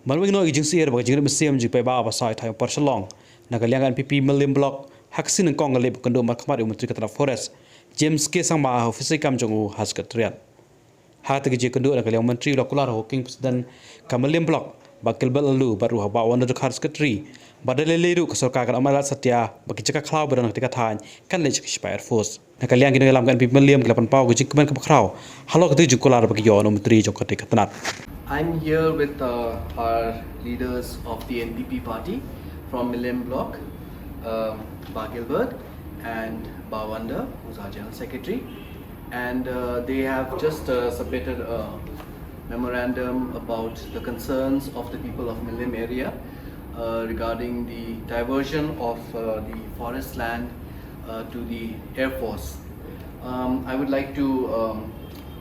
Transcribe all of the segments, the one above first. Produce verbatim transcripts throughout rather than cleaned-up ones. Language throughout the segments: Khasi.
Marwei noh ki jingsyier bad ki jingrit mynsiem jong ki paidbah ba sah ïa thaiñ Upper Shillong na ka liang N P P Mylliem Block ha ka sngi nyngkong ka leit ba kynduh markhmat ïa u Myntri ka tnat Forest James K Sangma ha u ophis treikam jong u ha Secretariat. Ha kata ka jingkynduh na ka liang Myntri u la kular ha u Working President ka Mylliem Block Bah Gilbert Laloo bad ruh ha Bah Wonder Dkhar, Secretary, ba da lei lei ruh ka sorkar kan ym ailad satia ba ki jaka khlaw ba don ha kata ka thaiñ kan leit sha ki shipai Air Force. Na ka liang ki nongïalam ka N P P Mylliem ki la pynpaw ka jingkmen kaba khraw halor kata ka jingkular ba ki ïoh na u Myntri jong kata ka tnat. I'm here with uh, our leaders of the N P P party from Mylliem Block, um, Bah Gilbert and Bah Wonder, who's our General Secretary. And uh, they have just uh, submitted a memorandum about the concerns of the people of Mylliem area uh, regarding the diversion of uh, the forest land uh, to the Air Force. Um, I would like to um,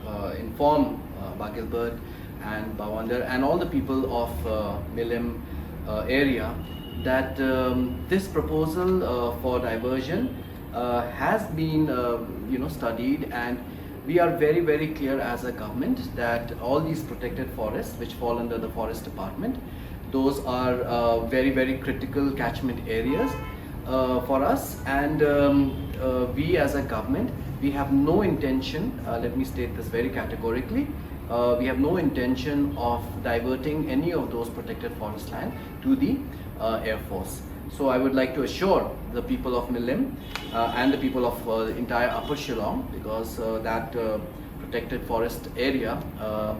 uh, inform uh, Bah Gilbert and Bah Wonder and all the people of uh, Mylliem uh, area that um, this proposal uh, for diversion uh, has been uh, you know studied, and we are very, very clear as a government that all these protected forests which fall under the forest department, those are uh, very, very critical catchment areas uh, for us, and um, uh, we as a government, we have no intention, uh, let me state this very categorically, uh, we have no intention of diverting any of those protected forest land to the uh, Air Force. So I would like to assure the people of Mylliem uh, and the people of uh, the entire Upper Shillong, because uh, that uh, protected forest area uh,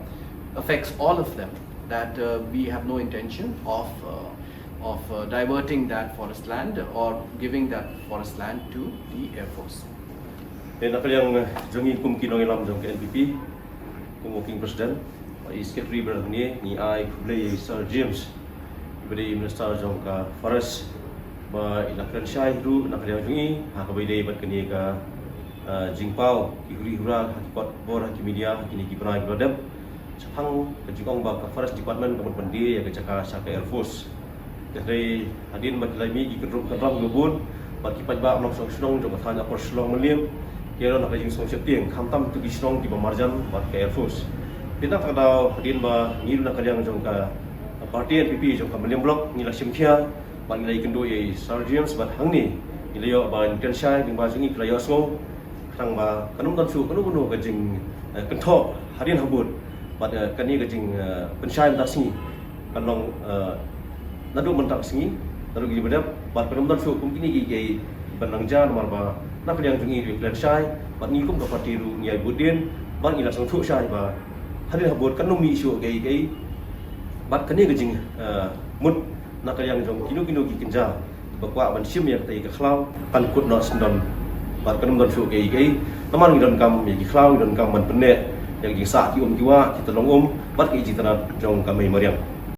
affects all of them, that uh, we have no intention of uh, of uh, diverting that forest land or giving that forest land to the Air Force. Te na ka liang jong ngi kum ki nongïalam jong ka N P P, kum Working President, i Secretary ba ngi, ngi ai khublei ïa Sir James, ba dei Minister jong ka Forest, ba i la kren shai ruh na ka liang jong ngi ha kaba ïadei bad kane ka uh, jingpaw ki huri hura ha ki kot bor, ha ki media, ha kine ki bnai kiba la dep, shaphang ka jingong ba ka Forest Department ka mut ban die ïa ka jaka sha ka Air Force. Te hynrei hadien ba ki la mih ki kynrum kynram kiba bun bad ki paidbah nongshong shnong jong ka thaiñ Upper Shillong Mylliem, ki ïaroh na ka jingsngewsih tieng, khamtam kito ki shnong kiba marjan bad ka Air Force. Te na kata ka daw hadien ba ngi ruh na ka liang jong ka party N P P jong ka Mylliem Block ngi la shim khia bad ngi la ïakynduh ïa i Sir James bad hangne ngi la ïoh ba ngi kren shai, ngi ba jong ngi ki la ïohsngew, khnang ba kan ym don shuh kano kano ka jing, eh, kynthoh hadien habud. Bad, eh, kane ka jing, eh, pynshai mynta ka sngi kan long, eh, naduh mynta ka sngi, naduh ki ba dep, bad kan ym don shuh kum kine kiei ban nang jia, namar ba na ka liang jong ngi ruh ngi kren shai bad ngi kum ka party ruh ngi ai bud dien bad ngi la sngewthuh shai ba hadien habud kan ym mih shuh kiei kiei. Bad kane ka jing, eh, mut na ka liang jong kino kino ki kynja ba kwah ban shim ïa katei ka khlaw kan kut noh syndon bad kan ym don shuh kiei kiei. Namar ngi donkam ïa ki khlaw, ngi donkam ban pynneh ïa ki jingsah ki um ki wah, ki tyllong um bad ki jingtynnat jong ka mei mariang.